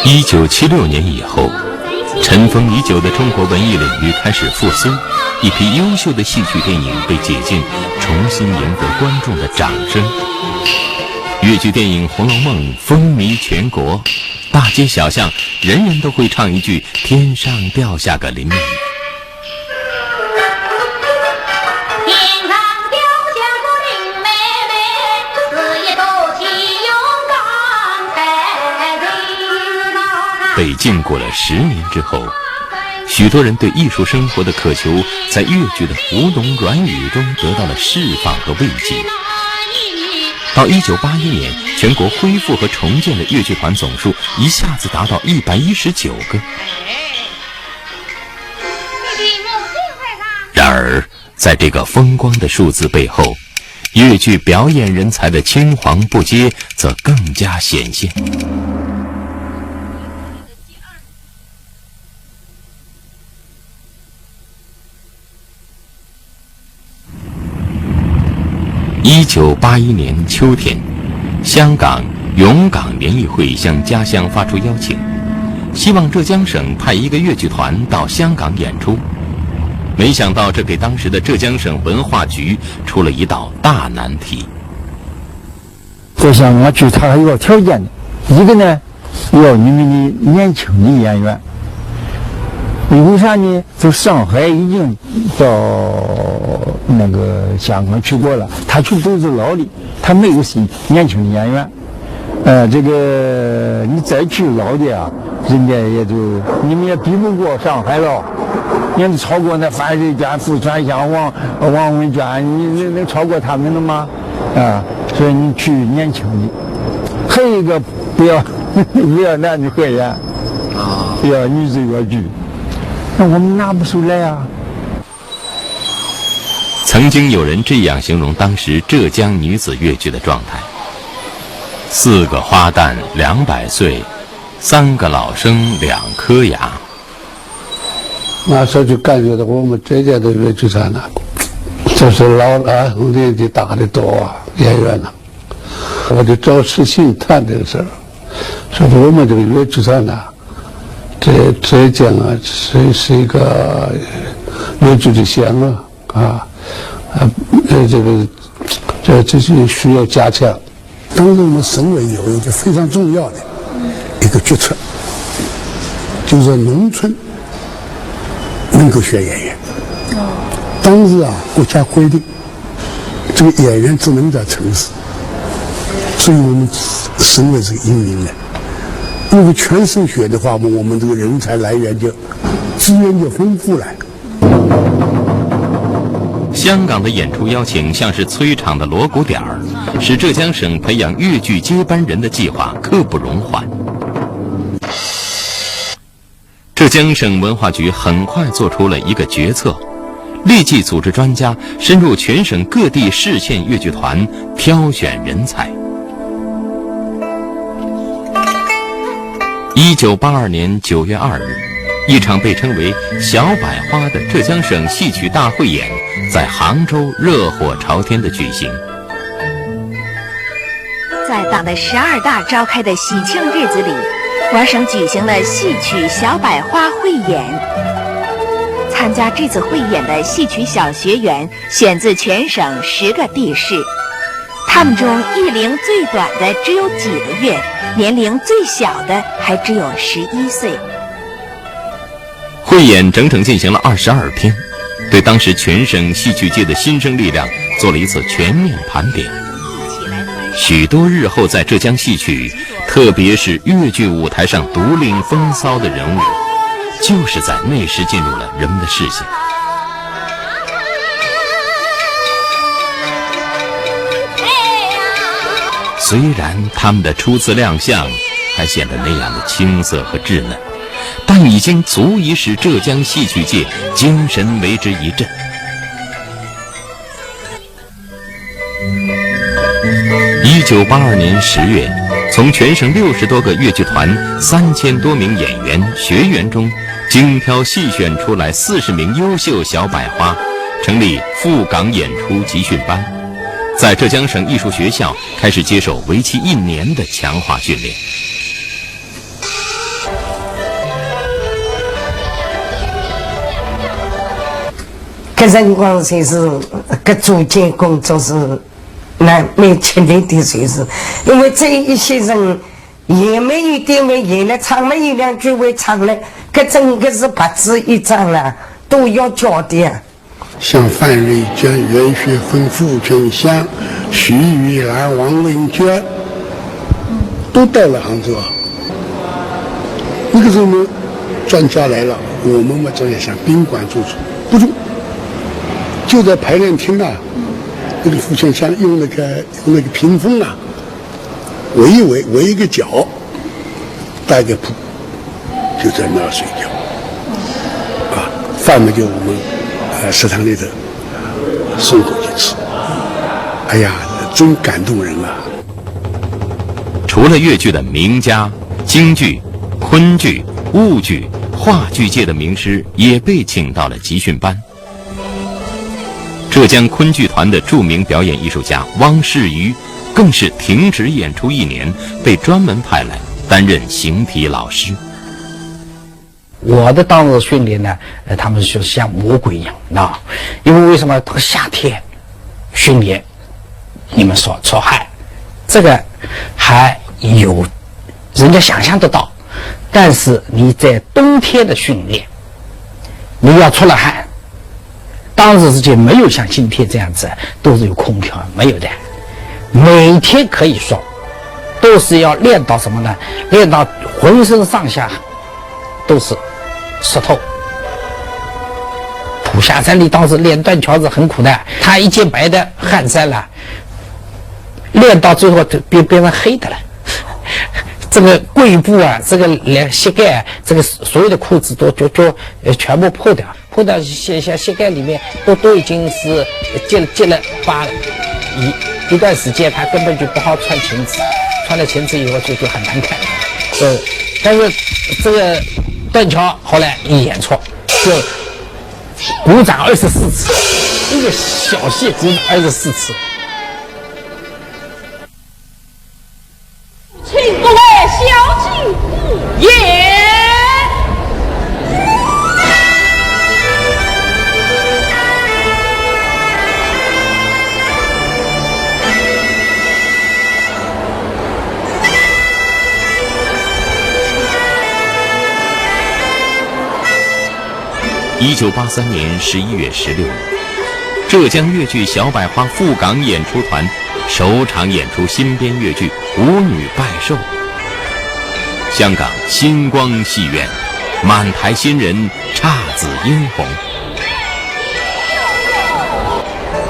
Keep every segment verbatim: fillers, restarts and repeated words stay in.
一九七六年以后，尘封已久的中国文艺领域开始复苏，一批优秀的戏曲电影被解禁，重新赢得观众的掌声。越剧电影《红楼梦》风靡全国，大街小巷人人都会唱一句“天上掉下个林妹妹”。被禁过了十年之后，许多人对艺术生活的渴求，在越剧的胡脓软语中得到了释放和慰藉。到一九八一年，全国恢复和重建的越剧团总数一下子达到一百一十九个。然而，在这个风光的数字背后，越剧表演人才的青黄不接则更加显现。一九八一年秋天，香港涌港联谊会向家乡发出邀请，希望浙江省派一个越剧团到香港演出。没想到，这给当时的浙江省文化局出了一道大难题。 这香港去，他还有条件的，一个呢，要你们的年轻的演员。为啥呢？就上海已经到那个香港去过了，他去都是老的，他没有新年轻的演员。呃，这个你再去老的啊，人家也就，你们也比不过上海了。人家超过那范瑞娟、傅传香、王，王文娟，你能，能超过他们的吗？ 啊，所以你去年轻的。还有一个，不要，不要男女合演，啊，不要女子越剧，那我们拿不出来啊。曾经有人这样形容当时浙江女子越剧的状态：四个花旦两百岁，三个老生两颗牙。 那时候就感觉到我们这代的越剧团呢，就是老了，年纪大的多啊，演员了。我就找事情谈这个事儿，说我们这个越剧团呢，这浙江啊，是，是一个越剧的县啊，啊，呃，呃，这个，这，这是需要加强。 当时我们省委有一个非常重要的一个决策，就是农村能够选演员。当时啊，国家规定，这个演员只能在城市，所以我们省委是英明的。如果全省选的话嘛，我们这个人才来源就，资源就丰富了。 香港的演出邀请像是催场的锣鼓点儿，使浙江省培养越剧接班人的计划刻不容缓。浙江省文化局很快做出了一个决策，立即组织专家深入全省各地市县越剧团，挑选人才。 一九八二年九月二日，一场被称为“小百花”的浙江省戏曲大汇演在杭州热火朝天的举行。在党的十二大召开的喜庆日子里，我省举行了戏曲小百花汇演。参加这次汇演的戏曲小学员 选自全省十个地市，他们中艺龄最短的只有几个月，年龄最小的还只有十一岁。汇演整整进行了二十二天，对当时全省戏曲界的新生力量做了一次全面盘点。许多日后在浙江戏曲，特别是越剧舞台上独领风骚的人物，就是在那时进入了人们的视线。 虽然他们的初次亮相还显得那样的青涩和稚嫩，但已经足以使浙江戏曲界精神为之一振。一九八二年十月，从全省六十多个越剧团、三千多名演员、学员中，精挑细选出来四十名优秀小百花，成立赴港演出集训班。在浙江省艺术学校开始接受为期一年的强化训练。搿辰光就是搿组建工作是蛮蛮吃力的，就是因为这一些人也没一点会，也来唱没一两句会唱了，搿真个是白纸一张啊，都要交的啊。 像范瑞娟、袁雪芬、傅春香、徐玉兰、王文娟，都到了杭州啊。那个时候呢，专家来了，我们嘛照样像宾馆住宿，不住，就在排练厅啊，那个傅春香用那个用那个屏风啊，围一围，围一个角，搭个铺，就在那儿睡觉。啊，饭嘛就我们呃食堂里头送过去吃。哎呀，真感动人啊！除了越剧的名家，京剧、昆剧、婺剧、话剧界的名师也被请到了集训班。浙江昆剧团的著名表演艺术家汪士榆更是停止演出一年，被专门派来担任形体老师。我的当时训练呢，呃，他们就像魔鬼一样，啊，因为为什么？他夏天训练，你们说出汗，这个还有人家想象得到，但是你在冬天的训练，你要出了汗，当时之间没有像今天这样子都是有空调，没有的，每天可以说都是要练到什么呢？练到浑身上下都是湿透。普霞山里当时练断桥是很苦的，他一件白的汗衫了，练到最后变变成黑的了。这个跪步啊，这个连膝盖啊，这个所有的裤子都就就呃全部破掉，破到膝膝膝盖里面都都已经是结结了疤了。一一段时间他根本就不好穿裙子，穿了裙子以后就就很难看。呃，但是这个断桥后来一演出，就鼓掌二十四次，一个小戏鼓掌二十四次。请各位小姐赴宴。一九八三年十一月十六日，浙江越剧小百花赴港演出团首场演出新编越剧《舞女拜寿》。香港星光戏院，满台新人姹紫嫣红。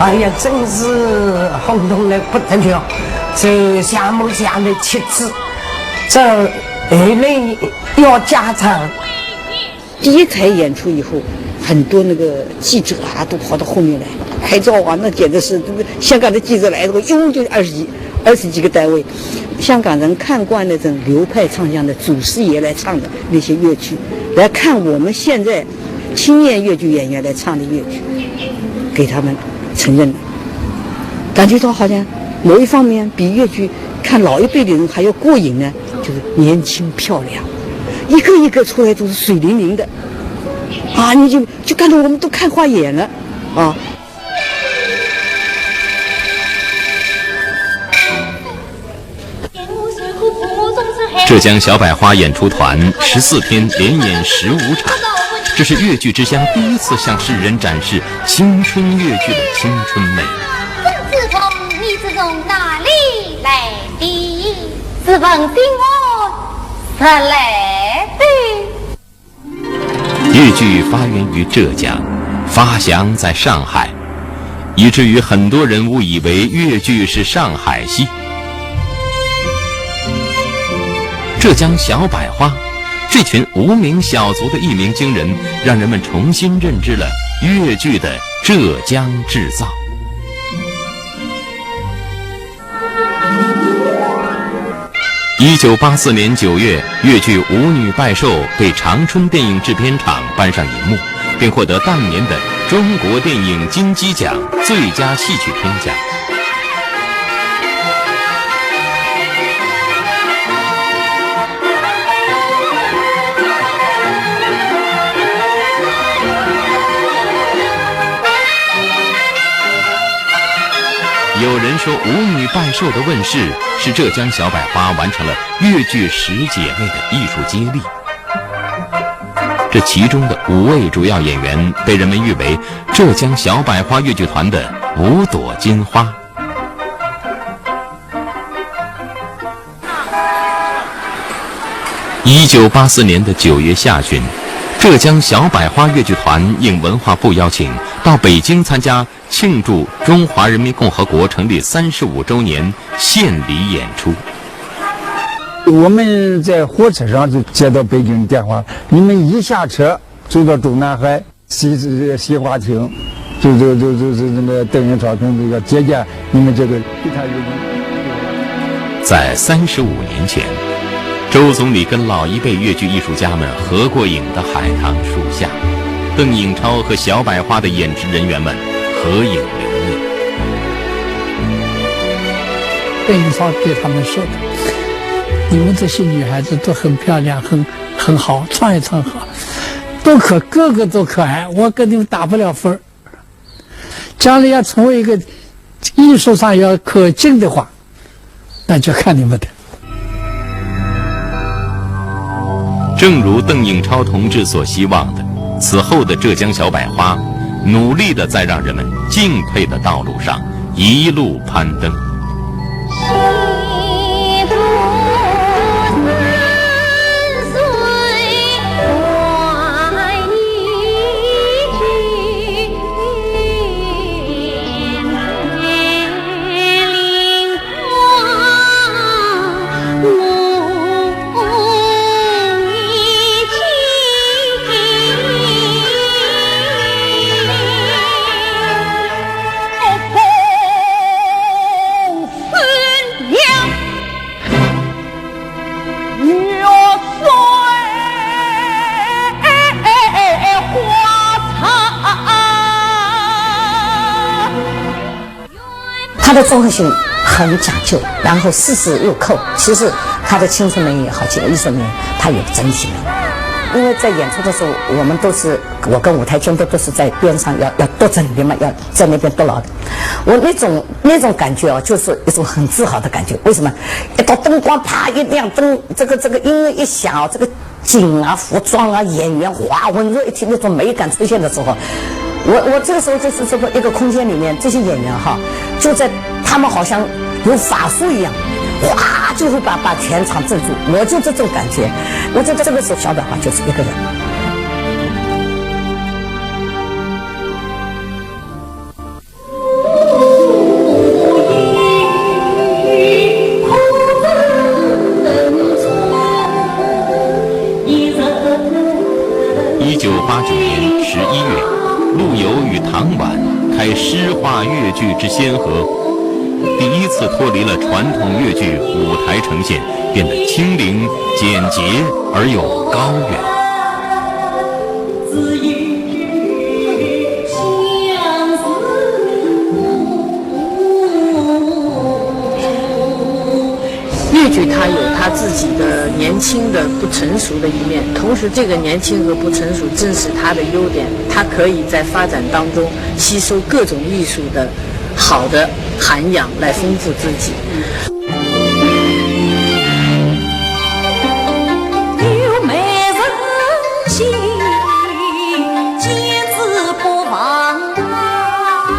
哎呀，真是轰动得不得了，这谢幕下来吃子，这后来要加场。第一台演出以后，很多那个记者啊都跑到后面来拍照啊，那简直是，这个香港的记者来了，一共就二十几、二十几个单位。香港人看惯那种流派唱腔的祖师爷来唱的那些越剧，来看我们现在青年越剧演员来唱的越剧，给他们承认了，感觉到好像某一方面比越剧看老一辈的人还要过瘾呢，就是年轻漂亮，一个一个出来都是水灵灵的，啊，你就就看得我们都看花眼了，啊。 浙江小百花演出团十四天连演十五场，这是越剧之乡第一次向世人展示青春越剧的青春魅力。风之痛，你是从哪里来的？是问的我是来的。 越剧发源于浙江，发祥在上海，以至于很多人误以为越剧是上海戏。浙江小百花，这群无名小卒的一鸣惊人，让人们重新认知了越剧的浙江制造。 一九八四年九月，越剧《舞女拜寿》被长春电影制片厂搬上银幕，并获得当年的中国电影金鸡奖最佳戏曲片奖。人说舞女拜寿的问世，是浙江小百花完成了越剧十姐妹的艺术接力。这其中的五位主要演员被人们誉为浙江小百花越剧团的五朵金花。一九八四年的九月下旬，浙江小百花越剧团应文化部邀请，到北京参加庆祝中华人民共和国成立三十五周年献礼演出。我们在火车上就接到北京的电话，你们一下车就到中南海西西华亭，就就就就就那个邓颖超同志要接见你们这个。在三十五年前，周总理跟老一辈越剧艺术家们合过影的海棠树下，邓颖超和小百花的演职人员们合影留念。邓颖超对他们说的：“你们这些女孩子都很漂亮，很很好，唱也唱好，都可个个都可爱，我跟你们打不了分儿。将来要成为一个艺术上要可敬的话，那就看你们的。”正如邓颖超同志所希望的，此后的浙江小百花，努力地在让人们敬佩的道路上一路攀登。他的综合性很讲究，然后丝丝入扣。其实他的青春美也好，其实艺术美，他有整体美。因为在演出的时候，我们都是，我跟舞台监督都是在边上要要督着你的嘛，要在那边督牢的。我那种那种感觉啊，就是一种很自豪的感觉。为什么？一道灯光啪一亮，灯这个这个音乐一响啊，这个景啊、服装啊、演员哗混作一起，那种美感出现的时候，我我这个时候就是这个一个空间里面，这些演员哈，就在他们好像有法术一样，哗，就会把把全场镇住。我就这种感觉，我觉得这个时候小百花就是一个人。一九八九年十一月，陆游与唐婉开诗画越剧之先河，第一次脱离了传统越剧舞台呈现，变得轻灵、简洁而又高远。越剧它有它自己的年轻的不成熟的一面，同时这个年轻和不成熟正是它的优点，它可以在发展当中吸收各种艺术的好的涵养来丰富自己。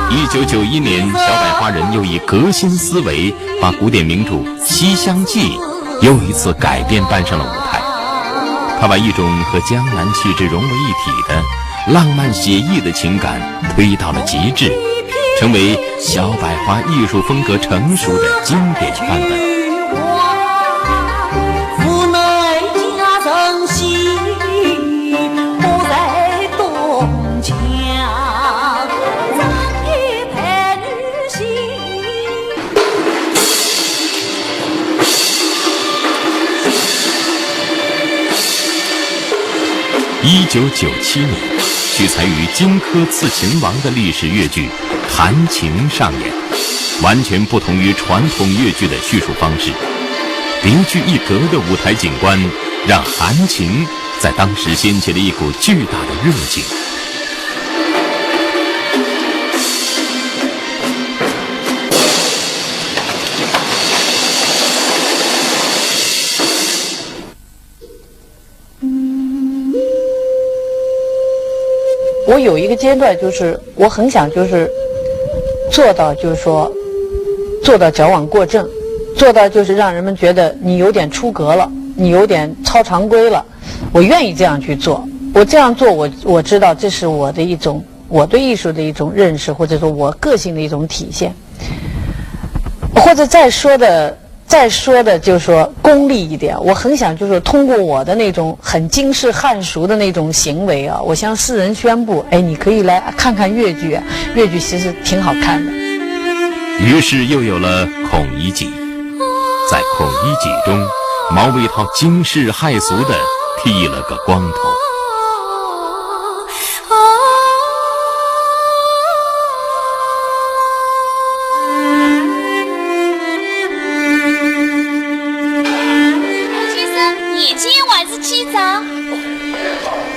一九九一年，小百花人又以革新思维把古典名著《西厢记》又一次改编搬上了舞台。他把一种和江南气质融为一体的浪漫写意的情感推到了极致，成为小百花艺术风格成熟的经典范本。一九九七年，取材于荆轲刺秦王的历史越剧《韩情》上演，完全不同于传统越剧的叙述方式。别具一格的舞台景观让《韩情》在当时掀起了一股巨大的热情。我有一个阶段，就是我很想就是做到，就是说做到矫枉过正，做到就是让人们觉得你有点出格了，你有点超常规了。我愿意这样去做，我这样做，我我知道这是我的一种，我对艺术的一种认识，或者说我个性的一种体现。或者再说的再说的，就是说功利一点，我很想就是通过我的那种很惊世骇俗的那种行为啊，我向世人宣布，哎，你可以来看看越剧啊，越剧其实挺好看的。于是又有了孔乙己。在孔乙己中，毛维韬惊世骇俗的剃了个光头。先生，眼睛还是几张？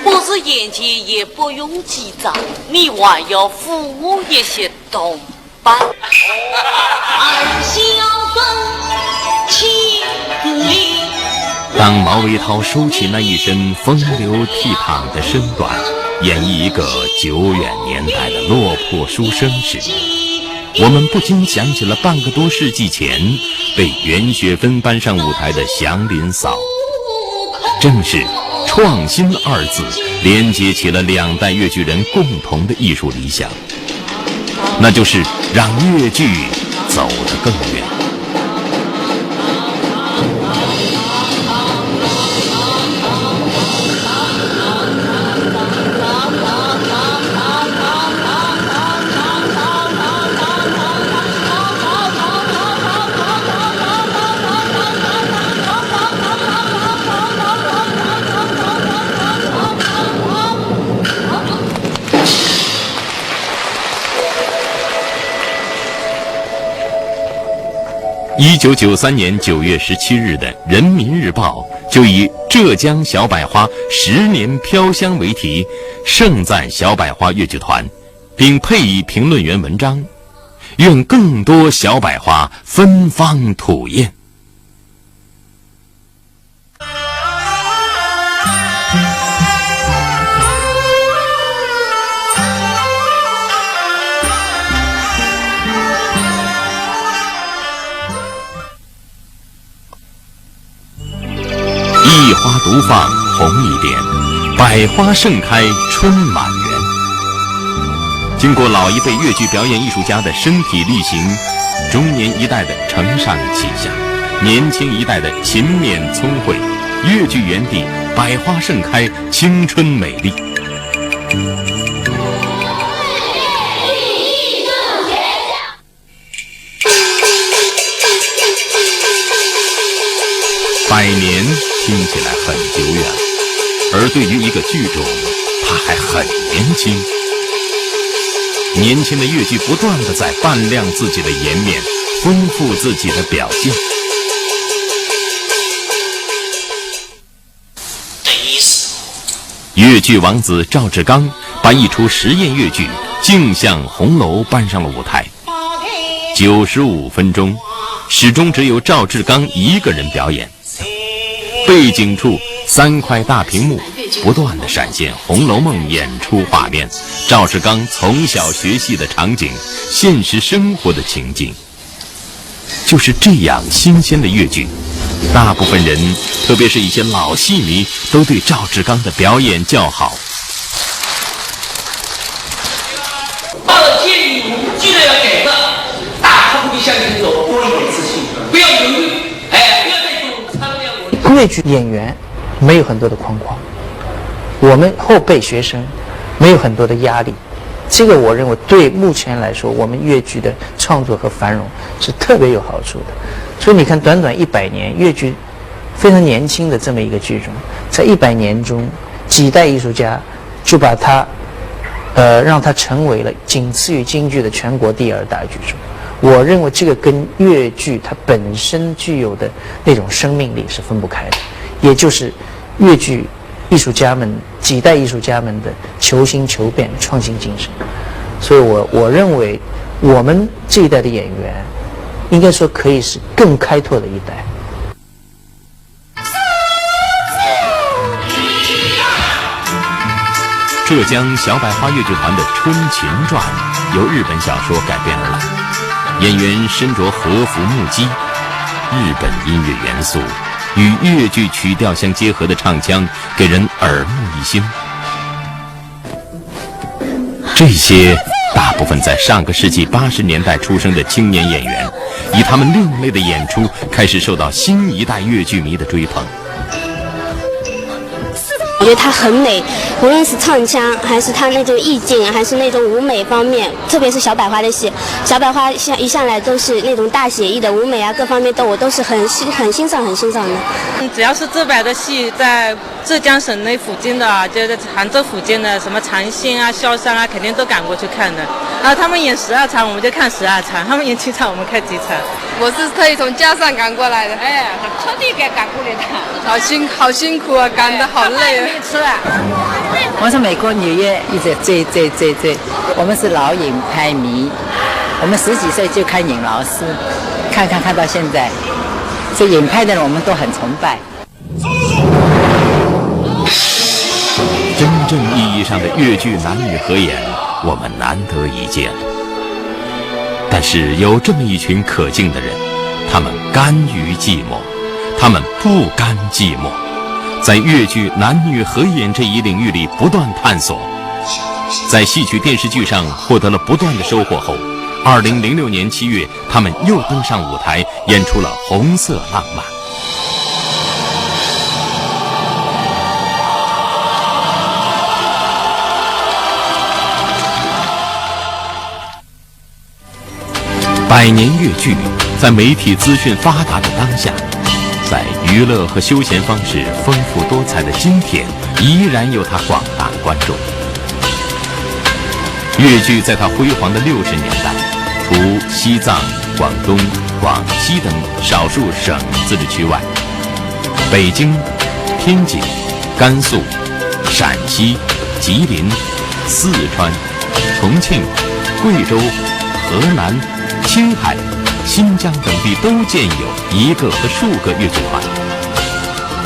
不是眼睛也不用几张，你还要付我一些铜板。当毛维韬收起那一身风流倜傥的身段，演绎一个久远年代的落魄书生时，我们不禁想起了半个多世纪前被袁雪芬搬上舞台的祥林嫂。正是创新二字连接起了两代越剧人共同的艺术理想，那就是让越剧走得更远。一九九三年九月十七日的《人民日报》就以“浙江小百花十年飘香”为题，盛赞小百花越剧团，并配以评论员文章，愿更多小百花芬芳吐艳。一花独放红一点，百花盛开春满园。经过老一辈越剧表演艺术家的身体力行，中年一代的承上启下，年轻一代的勤勉聪慧，越剧园地百花盛开，青春美丽。百年听起来很久远，而对于一个剧种，它还很年轻。年轻的越剧不断的在扮亮自己的颜面，丰富自己的表现。越剧王子赵志刚把一出实验越剧《镜相红楼》搬上了舞台。九十五分钟，始终只有赵志刚一个人表演。背景处三块大屏幕不断的闪现《红楼梦》演出画面，赵志刚从小学戏的场景，现实生活的情景。就是这样新鲜的越剧，大部分人，特别是一些老戏迷，都对赵志刚的表演叫好。到了建立，我们既然要改造，大步地向前走，多一点自信，不要犹豫，哎，不要再用苍凉无力。越剧演员没有很多的框框，我们后辈学生没有很多的压力。这个我认为对目前来说，我们越剧的创作和繁荣是特别有好处的。所以你看，短短一百年，越剧非常年轻的这么一个剧种，在一百年中，几代艺术家就把它，呃，让它成为了仅次于京剧的全国第二大剧种。我认为这个跟越剧它本身具有的那种生命力是分不开的，也就是越剧艺术家们几代艺术家们的求新求变、创新精神。所以我我认为，我们这一代的演员，应该说可以是更开拓的一代。浙江小百花越剧团的《春情传》由日本小说改编而来，演员身着和服木屐，日本音乐元素与越剧曲调相结合的唱腔，给人耳目一新。这些大部分在上个世纪八十年代出生的青年演员，以他们另类的演出，开始受到新一代越剧迷的追捧。我觉得它很美，无论是唱腔，还是它那种意境，还是那种舞美方面，特别是小百花的戏，小百花一向来都是那种大写意的舞美啊，各方面都我都是很欣很欣赏很欣赏的。只要是浙百的戏，在浙江省内附近的啊，就在杭州附近的什么长兴啊、萧山啊，肯定都赶过去看的。然后他们演十二场，我们就看十二场；他们演七场，我们看七场。我是特意从家上赶过来的。哎，特地给赶过来的。好辛好辛苦啊，赶得好累啊。吃啊。我是美国纽约一直追追追追，我们是老尹派迷，我们十几岁就看尹老师，看看看到现在，这尹派的人我们都很崇拜。真正意义上的越剧男女合演，我们难得一见。但是有这么一群可敬的人，他们甘于寂寞，他们不甘寂寞，在越剧男女合演这一领域里不断探索，在戏曲电视剧上获得了不断的收获后，二零零六年七月，他们又登上舞台，演出了《红色浪漫》。百年越剧，在媒体资讯发达的当下，在娱乐和休闲方式丰富多彩的今天，依然有它广大观众。越剧在它辉煌的六十年代，除西藏、广东、广西等少数省自治区外，北京、天津、甘肃、陕西、吉林、四川、重庆、贵州、河南、青海、新疆等地都建有一个和数个越剧团。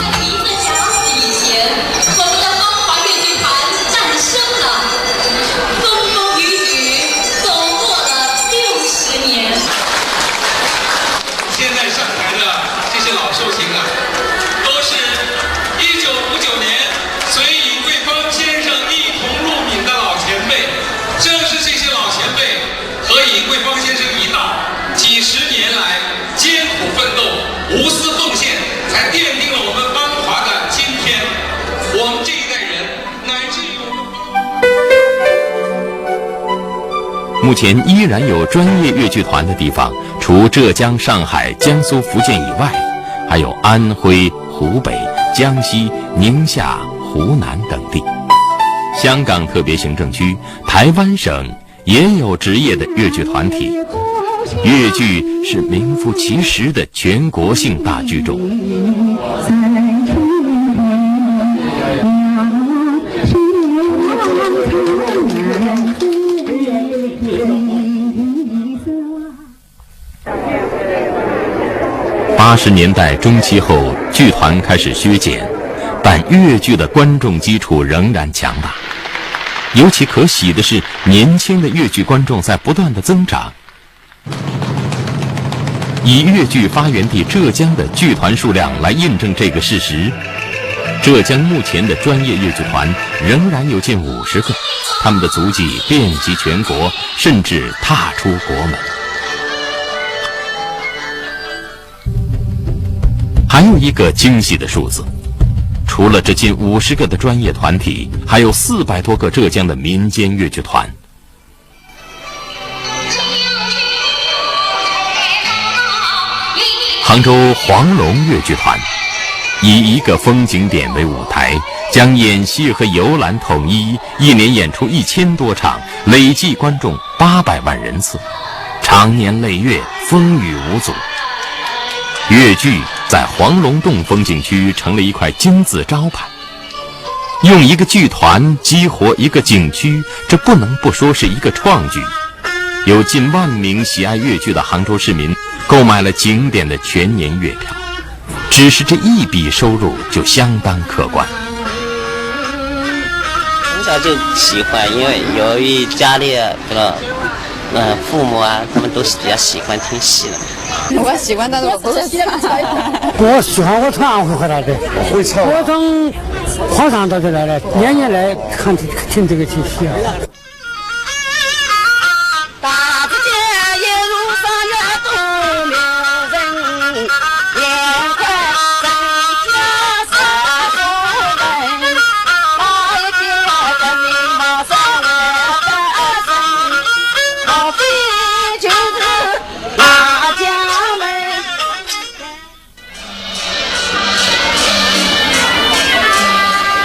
在一个甲子以前，我们的芳华越剧团诞生了，风风雨雨走过了六十年。现在上台的这些老寿星啊，都是一九五九年随尹桂芳先生一同入闽的老前辈。正是这些老前辈和尹桂芳先生一道，几十年来艰苦奋斗、无私奉献，才奠定了我们芳华的今天。我们这一代人，乃至于我们芳华。目前依然有专业越剧团的地方，除浙江、上海、江苏、福建以外，还有安徽、湖北、江西、宁夏、湖南等地。香港特别行政区、台湾省也有职业的越剧团体。越剧是名副其实的全国性大剧种。八十年代中期后，剧团开始削减，但越剧的观众基础仍然强大。尤其可喜的是，年轻的越剧观众在不断的增长。以越剧发源地浙江的剧团数量来印证这个事实。浙江目前的专业越剧团仍然有近五十个，他们的足迹遍及全国，甚至踏出国门。还有一个惊喜的数字，除了这近五十个的专业团体，还有四百多个浙江的民间越剧团。杭州黄龙越剧团以一个风景点为舞台，将演戏和游览统一，一年演出一千多场，累计观众八百万人次，长年累月，风雨无阻。越剧在黄龙洞风景区成了一块金字招牌。用一个剧团激活一个景区，这不能不说是一个创举。有近万名喜爱越剧的杭州市民购买了景点的全年月票，只是这一笔收入就相当可观。小就喜欢，因为由于家里的，呃，父母啊，他们都是比较喜欢听戏的。我喜欢，但是我不会唱。我喜欢，我唱会回来的。会唱啊。我从皇上到这来了，年年来看，听这个戏啊。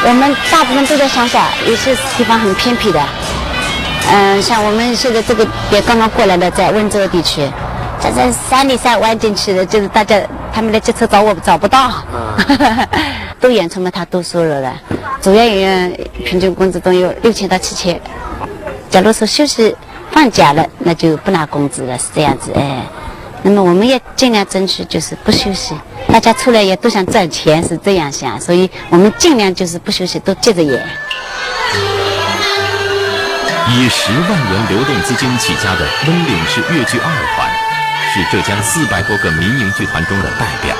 我们大部分都在乡下，有些地方很偏僻的。嗯，像我们现在这个也刚刚过来的，在温州地区，这在山里山弯进去的，就是大家他们来接车找我找不到。都演出嘛，大多数了的，主要演员平均工资都有六千到七千。假如说休息放假了，那就不拿工资了，是这样子，哎。那么我们也尽量争取，就是不休息。大家出来也都想赚钱，是这样想，所以我们尽量就是不休息，都接着演。以十万元流动资金起家的温岭市越剧二团，是浙江四百多个民营剧团中的代表。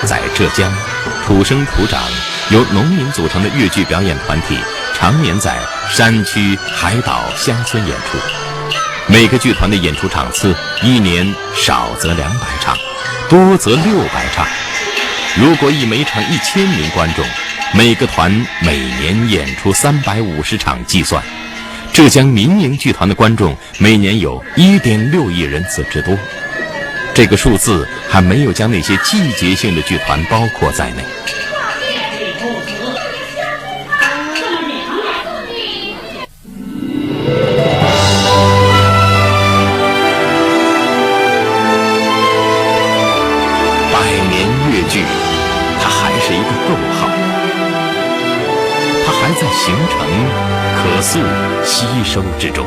在浙江，土生土长、由农民组成的越剧表演团体，常年在山区、海岛、乡村演出。每个剧团的演出场次，一年少则两百场，多则六百场。如果以每场一千名观众，每个团每年演出三百五十场计算，浙江民营剧团的观众每年有一点六亿人次之多。这个数字还没有将那些季节性的剧团包括在内。百年越剧，它还是一个逗号，它还在形成、可塑、吸收之中。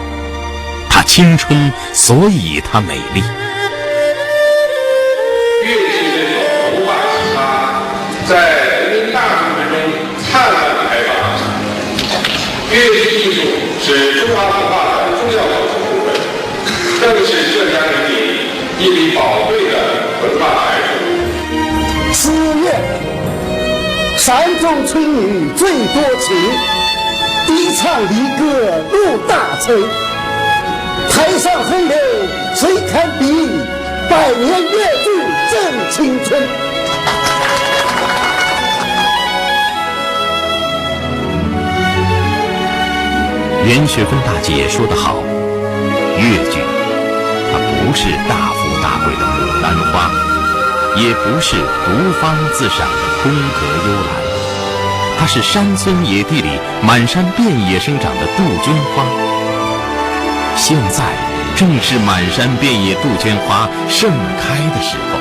它青春，所以它美丽。越剧这种文化奇葩，在人民大众之中 灿烂开放。越剧艺术是中华文化的重要组成部分，更是浙江人民一笔宝贵的文化财富。四月，山中春雨最多情，低唱离歌入大醉。台上风流谁堪比？ 百年越剧正青春。袁学芬大姐说得好，越剧它不是大富大贵的牡丹花，也不是独芳自赏的空阁幽兰，它是山村野地里满山遍野生长的杜鹃花。现在正是满山遍野杜鹃花盛开的时候。